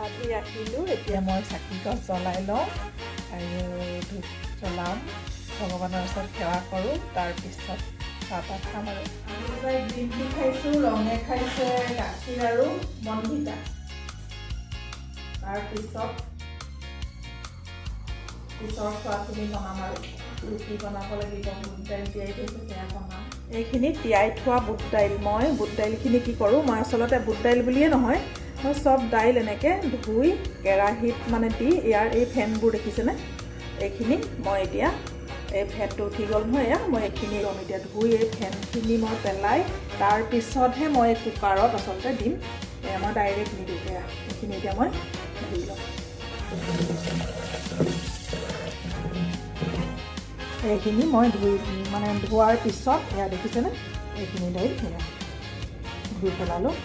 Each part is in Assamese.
গা ধুই আহিলোঁ। এতিয়া মই চাকি গছ জ্বলাই লওঁ আৰু ধূপ জ্বলাম, ভগৱানৰ ওচৰত সেৱা কৰোঁ, তাৰপিছত চাহ তাহ খাম। আৰু আমি দুটাই গ্ৰীণ টি খাইছোঁ, ৰঙে খাইছে গাখীৰ আৰু বনভিটা। তাৰপিছত পিছৰ খোৱাখিনি বনাম আৰু ৰুটি বনাব লাগিব। বুট দাইল তিয়াই থৈছোঁ, সেয়া বনাম। এইখিনি তিয়াই থোৱা বুট দাইল। মই বুট দাইলখিনি কি কৰোঁ, মই আচলতে বুট দাইল বুলিয়ে নহয়, মই চব দাইল এনেকৈ ধুই কেৰাহীত মানে দি ইয়াৰ এই ফেনবোৰ দেখিছেনে, এইখিনি মই এতিয়া, এই ফেনটো উঠি গ'ল নহয়, এয়া মই এইখিনি ল'ম। এতিয়া ধুই এই ফেনখিনি মই পেলাই তাৰপিছতহে মই কুকাৰত আচলতে দিম। এয়া মই ডাইৰেক্ট নিদিওঁ। এয়া এইখিনি এতিয়া মই ধুই ল'ম। এইখিনি মই ধুই, মানে ধোৱাৰ পিছত এয়া দেখিছেনে, এইখিনি দাইল এয়া ধুই পেলালোঁ।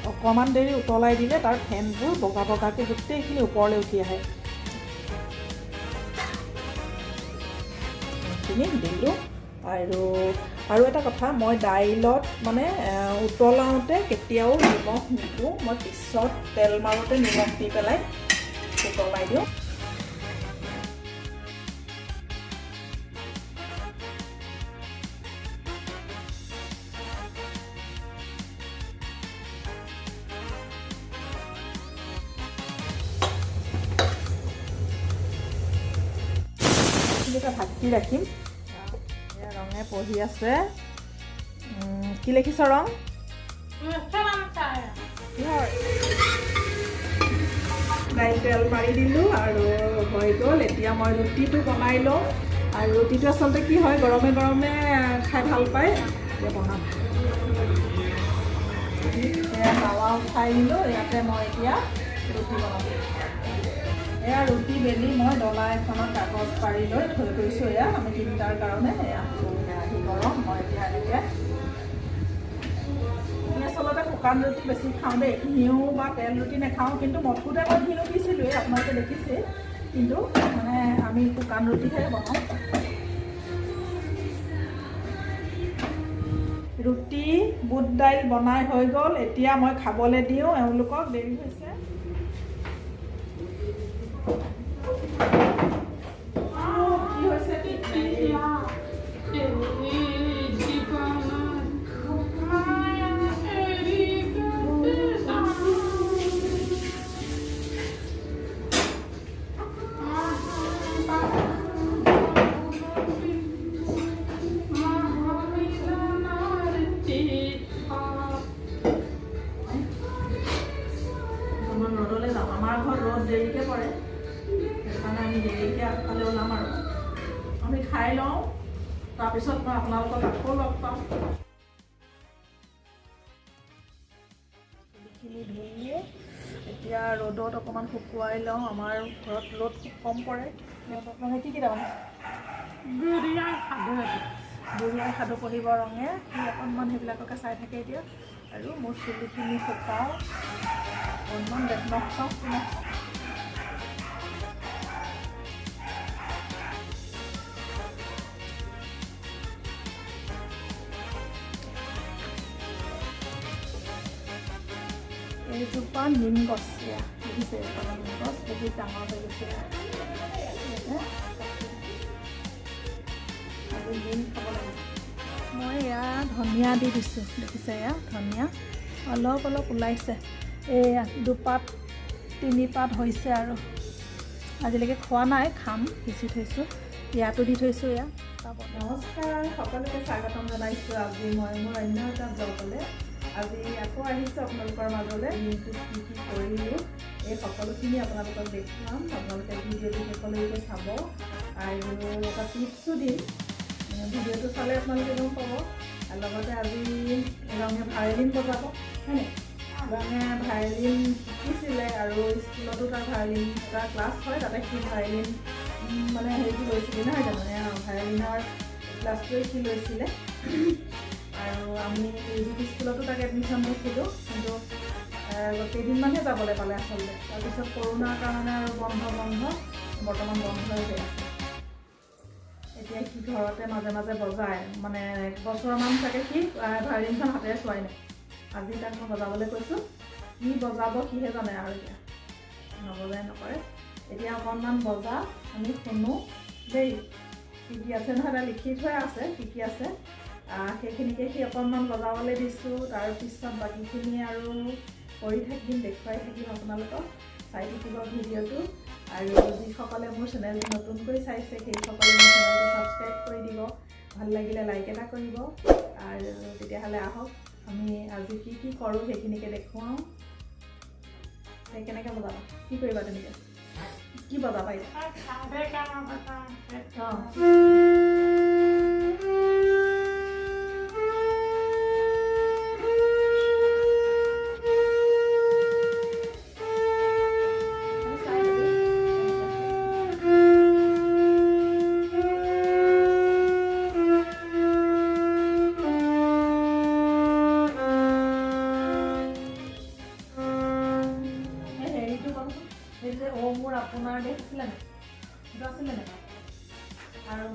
অকণমান দেৰি উতলাই দিলে তাৰ ফেনবোৰ বগা বগাকৈ গোটেইখিনি ওপৰলৈ উঠি আহে। এইখিনি দিলোঁ। আৰু আৰু এটা কথা, মই দাইলত মানে উতলাওঁতে কেতিয়াও নিমখ নিদিওঁ। মই পিছত তেল মাৰোঁতে নিমখ দি পেলাই উতলাই দিওঁ। এইখিনিতে ঢাকি ৰাখিম। এয়া ৰঙে পঢ়ি আছে। কি লিখিছ ৰং? কিহৰ? দাইল তেল মাৰি দিলোঁ আৰু হৈ গ'ল। এতিয়া মই ৰুটিটো বনাই লওঁ। আৰু ৰুটিটো আচলতে কি হয়, গৰমে গৰমে খাই ভাল পায়। এতিয়া বনাম। এয়া তাৱা উঠাই দিলোঁ, ইয়াতে মই এতিয়া ৰুটি বনাম। এয়া ৰুটি বেলি মই ডলা এখনত কাগজ পাৰি লৈ থৈ গৈছোঁ। এয়া আমি তিনিটাৰ কাৰণে। এয়া কেৰাহী গৰম, মই এতিয়া এনেকৈ, আমি আচলতে শুকান ৰুটি বেছি খাওঁ দেই, ঘিউ বা তেল ৰুটি নাখাওঁ। কিন্তু মথোতে মই ঘিউ দিছিলোঁৱেই, আপোনালোকে দেখিছে। কিন্তু মানে আমি শুকান ৰুটিহে বনাওঁ। ৰুটি বুট দাইল বনাই হৈ গ'ল। এতিয়া মই খাবলৈ দিওঁ এওঁলোকক, দেৰি হৈছে। কি হৈছে? অকণমান ৰ'দলৈ যাওঁ। আমাৰ ঘৰত ৰ'দ দেৰিকৈ পৰে, সেইকাৰণে আমি দেৰিকৈ আগফালে ওলাম আৰু আমি খাই লওঁ, তাৰপিছত মই আপোনালোকক আকৌ লগ পাম। চুলিখিনি ধুইয়ে এতিয়া ৰ'দত অকণমান শুকুৱাই লওঁ। আমাৰ ঘৰত ৰ'দ খুব কম পৰে। মানে কি কিতাপ? বুঢ়ী আই সাধু পঢ়িব ৰঙে। সি অকণমান সেইবিলাককে চাই থাকে এতিয়া। আৰু মোৰ চুলিখিনি শুকাওঁ অকণমান। নখ চাওঁ, নখ চাওঁ। এইজোপা নিম গছ, এয়া দেখিছে, এইজোপা নিম গছ বহুত ডাঙৰ হৈ গৈছে। ইয়াতে আজি নিম খাব লাগিব। মই এয়া ধনিয়া দি দিছোঁ, দেখিছে, এয়া ধনিয়া অলপ অলপ ওলাইছে। এয়া দুপাত তিনিপাত হৈছে আৰু আজিলৈকে খোৱা নাই, খাম, সিঁচি থৈছোঁ। ইয়াতো দি থৈছোঁ এয়া। নমস্কাৰ, সকলোকে স্বাগতম জনাইছোঁ আজি মই মোৰ অন্য এটা ব্লগলৈ। আজি আকৌ আহিছোঁ আপোনালোকৰ মাজলৈ। দিনটোত কি কি কৰিলোঁ, এই সকলোখিনি আপোনালোকক দেখুৱাম। আপোনালোকে ভিডিঅ'টো শেষলৈকে চাব আৰু এটা টিপছো দিম। ভিডিঅ'টো চালে আপোনালোকে গম পাব। আৰু লগতে আজি ৰঙে ভায়লিন বজাব, হয়নে? ৰঙে ভায়লিন শিকিছিলে আৰু স্কুলতো তাৰ ভায়লিন এটা ক্লাছ হয়, তাতে সি ভায়লিন মানে হেৰিটো লৈছিলে, নহয় জানো? ভায়লিনৰ ক্লাছটোৱে সি লৈছিলে। আৰু আমি মিউজিক স্কুলতো তাক এডমিশ্যন দিছিলোঁ, কিন্তু কেইদিনমানহে যাবলৈ পালে আচলতে। তাৰপিছত কৰোণাৰ কাৰণে আৰু বন্ধ বন্ধ, বৰ্তমান বন্ধই হৈ আছে। এতিয়া সি ঘৰতে মাজে মাজে বজায়। মানে এক বছৰমান চাগে সি ভায়লিনখন হাতেৰে চোৱাই নাই। আজি তাক মই বজাবলৈ কৈছোঁ, কি বজাব সিহে জানে আৰু এতিয়া। নবজাই নকৰে। এতিয়া অকণমান বজা, আমি শুনো দেই কি কি আছে। নহয়, এটা লিখি থোৱা আছে কি কি আছে, সেইখিনিকে সি অকণমান বজাবলৈ দিছোঁ। তাৰপিছত বাকীখিনি আৰু কৰি থাকিম, দেখুৱাই থাকিম আপোনালোকক। চাই থাকিব ভিডিঅ'টো। আৰু যিসকলে মোৰ চেনেলটো নতুনকৈ চাইছে, সেইসকলে মোৰ চেনেলটো ছাবস্ক্ৰাইব কৰি দিব, ভাল লাগিলে লাইক এটা কৰিব। আৰু তেতিয়াহ'লে আহক, আমি আজি কি কি কৰোঁ সেইখিনিকে দেখুৱাওঁ। কেনেকৈ বজাবা, কি কৰিবা, তেনেকৈ কি বজাবা এতিয়া? অঁ, হেৰিটো কৰোঁচোন, সেইটো যে অ' মোৰ আপোনাৰ দেশ আছিলে নে, সেইটো আছিলে নে? আৰু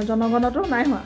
জনগণতো নাই হোৱা।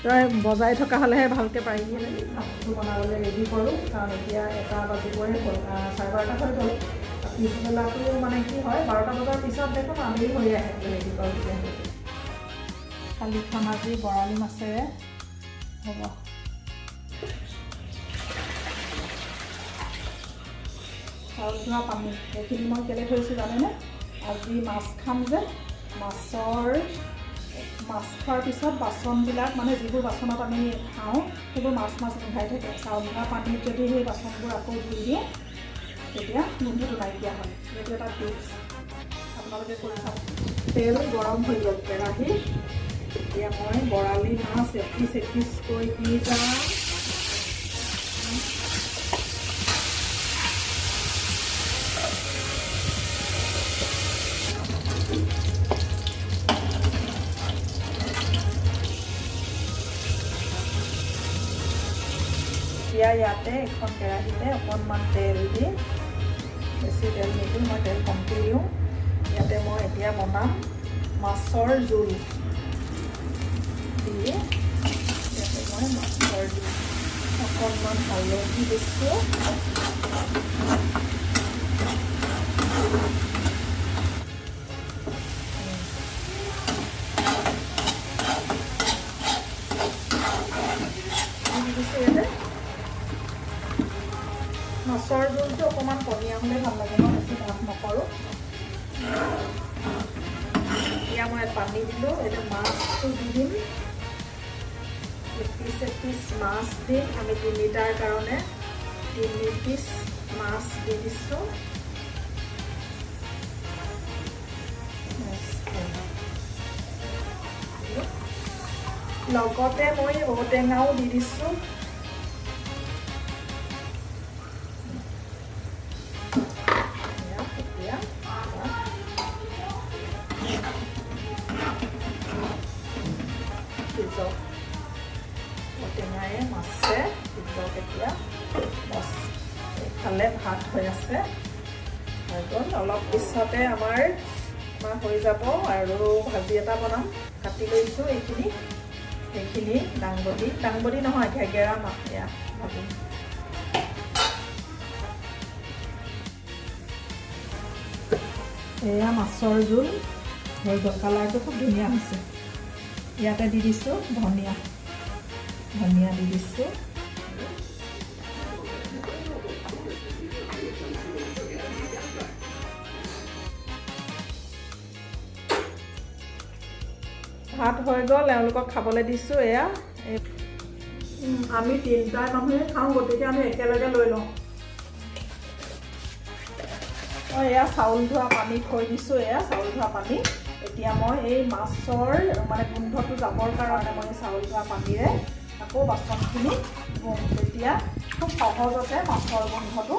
তই বজাই থকা হ'লেহে ভালকৈ পাৰিবি। ভাতটো বনাবলৈ ৰেডি কৰোঁ, কাৰণ এতিয়া 1টা বাজিবই হ'ল, 12:30 হৈ গ'ল। পিছবেলাটো মানে কি হয়, 12টা বজাৰ পিছত দেখোন আবেলি হৈ আহে, ৰেডি কৰোঁ তেতিয়াহ'লে। থালিখন আজি বৰালি মাছেৰে হ'ব। চাউল ধোৱা পানী সেইখিনি মই কেলৈ থৈছোঁ জানেনে? আজি মাছ খাম যে, মাছ খোৱাৰ পিছত বাচনবিলাক, মানে যিবোৰ বাচনত আমি খাওঁ সেইবোৰ মাছ মাছ গোন্ধাই থাকে। চাউল ধোৱা পানীত যদি সেই বাচনবোৰ আকৌ ধুই দিওঁ, তেতিয়া গোন্ধটো নাইকিয়া হয়। এইটো এটা টিপছ, আপোনালোকে কৰি চাব। তেল গৰম হৈ গ'ল কেৰাহী। এতিয়া মই বৰালি মাছ এপিচ এপিচকৈ দি যাম। এতিয়া ইয়াতে এখন কেৰাহীতে অকণমান তেল দি, বেছি তেল নিদিওঁ, মই তেল কমকৈ দিওঁ। ইয়াতে মই এতিয়া বনাম মাছৰ জোল। দি ইয়াতে মই মাছৰ জোল অকণমান হালধি দিছোঁ। দিছোঁ ইয়াতে মাছৰ জোলটো অকণমান পনীয়া হ'লে ভাল লাগে, মই বেছি ভাত নকৰোঁ। এতিয়া মই ইয়াত পানী দিলোঁ, এতিয়া মাছটো দি দিম। এপিচ এপিচ মাছ দিম। আমি তিনিটাৰ কাৰণে 3 পিচ মাছ দি দিছোঁ। লগতে মই ঔটেঙাও দি দিছোঁ। এতিয়া আছে, হৈ গ'ল। অলপ পিছতে আমাৰ আমাৰ হৈ যাব। আৰু ভাজি এটা বনাম, কাটি লৈছোঁ এইখিনি, সেইখিনি দাংবডি, দাংবডি নহয়, ঘেগেৰা মাছ, এয়া ভাজি। এয়া মাছৰ জোল হৈ গ'ল, কালাৰটো খুব ধুনীয়া হৈছে। ইয়াতে দি দিছোঁ ধনিয়া, ধনিয়া দি দিছোঁ। ভাত হৈ গ'ল, এওঁলোকক খাবলৈ দিছোঁ। এয়া আমি তিনিটা মানুহে খাওঁ, গতিকে আমি একেলগে লৈ লওঁ। মই এয়া চাউল ধোৱা পানী থৈ দিছোঁ, এয়া চাউল ধোৱা পানী। এতিয়া মই এই মাছৰ মানে গোন্ধটো যাবৰ কাৰণে মই চাউল ধোৱা পানীৰে আকৌ বাচনখিনি ধুম, তেতিয়া খুব সহজতে মাছৰ গোন্ধটো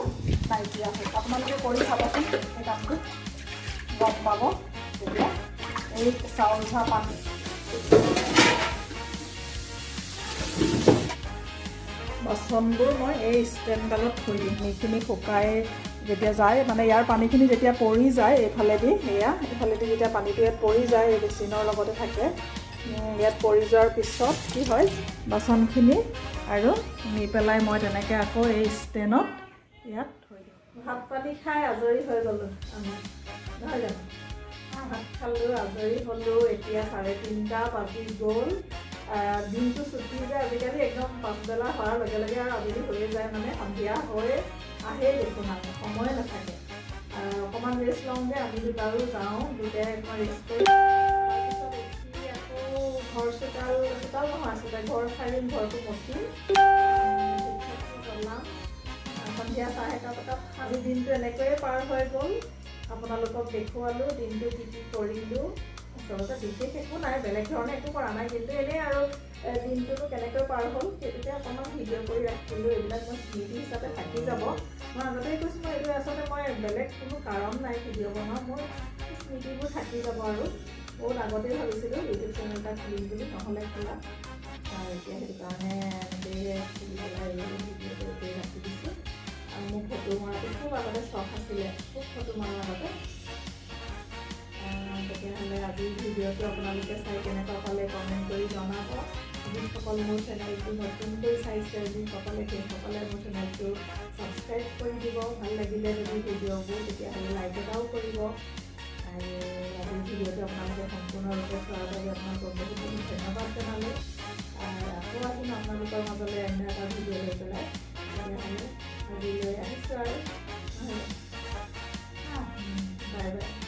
নাইকিয়া হয়। আপোনালোকে কৰি চাবচোন এই কামটো, গম পাব তেতিয়া। এই চাউল ধোৱা পানী বাচনবোৰ মই এই ষ্টেণ্ডডালত থৈ দিম। সেইখিনি শুকাই যেতিয়া যায়, মানে ইয়াৰ পানীখিনি যেতিয়া পৰি যায় এইফালেদি, সেয়া এইফালেদি যেতিয়া পানীটো ইয়াত পৰি যায়, এই বেচিনৰ লগতে থাকে, ইয়াত পৰি যোৱাৰ পিছত কি হয়, বাচনখিনি আৰু নি পেলাই মই তেনেকৈ আকৌ এই ষ্টেণ্ডত ইয়াত থৈ দিওঁ। ভাত পানী খাই আজৰি হৈ গ'লোঁ আমি, নহয় জানো? ভাত খালোঁ, আজৰি হ'লোঁ। এতিয়া 3:30 বাজি গ'ল। দিনটো ছুটি যে আজিকালি, একদম পাছবেলা হোৱাৰ লগে লগে আৰু আবেলি হৈয়ে যায়, মানে সন্ধিয়া হৈ আহেই দেখোন, আৰু সময়ে নাথাকে। অকণমান ৰেষ্ট লওঁগৈ, আমি দুটাও যাওঁ, দুটাই অকণমান ৰেষ্ট কৰি তাৰপিছত উঠি আকৌ ঘৰ চোতাল, চোতাল নহয় আচলতে ঘৰ সাৰিম, ঘৰটো মচিম, জ্বলাম, সন্ধিয়া চাহ একাপ একাপ। আজি দিনটো এনেকৈয়ে পাৰ হৈ গ'ল। আপোনালোকক দেখুৱালোঁ দিনটো কি কি কৰিলোঁ। আচলতে বিশেষ একো নাই, বেলেগ ধৰণে একো কৰা নাই, কিন্তু এনেই আৰু দিনটোনো কেনেকৈ পাৰ হ'ল সেইটোকে অকণমান ভিডিঅ' কৰি ৰাখিলোঁ। এইবিলাক মই স্মৃতি হিচাপে থাকি যাব। মই আগতেই কৈছোঁ, মই এইটো আচলতে মই বেলেগ কোনো কাৰণ নাই ভিডিঅ' বনোৱা, মোৰ স্মৃতিবোৰ থাকি যাব। আৰু বহুত আগতেই ভাবিছিলোঁ ইউটিউব চেনেল এটা খুলিম বুলি, নহ'লে খোলা। আৰু এতিয়া সেইটো কাৰণে এনেকৈয়ে খুলি পেলাই ভিডিঅ' কৰি কৰি ৰাখি দিছোঁ। আৰু মোৰ ফটো মৰাটো খুব আগতে চখ আছিলে, খুব ফটো মৰাৰ আগতে। তেতিয়াহ'লে আজিৰ ভিডিঅ'টো আপোনালোকে চাই কেনেকুৱা পালে কমেণ্ট কৰি জনাব। যিসকল মোৰ চেনেলটো নতুনকৈ চাইছে যিসকলে, সেইসকলে মোৰ চেনেলটো ছাবস্ক্ৰাইব কৰি দিব। ভাল লাগিলে যদি ভিডিঅ'বোৰ, তেতিয়াহ'লে লাইক এটাও কৰিব। আৰু আজিৰ ভিডিঅ'টো আপোনালোকে সম্পূৰ্ণৰূপে চোৱাৰ বাবে আপোনালোকক বহুত বহুত ধন্যবাদ জনালোঁ। আৰু আকৌ আহিম আপোনালোকৰ মাজলৈ অন্য এটা ভিডিঅ' লৈ পেলাই। তেতিয়াহ'লে আজিলৈ আহিছোঁ আৰু, বাই বাই।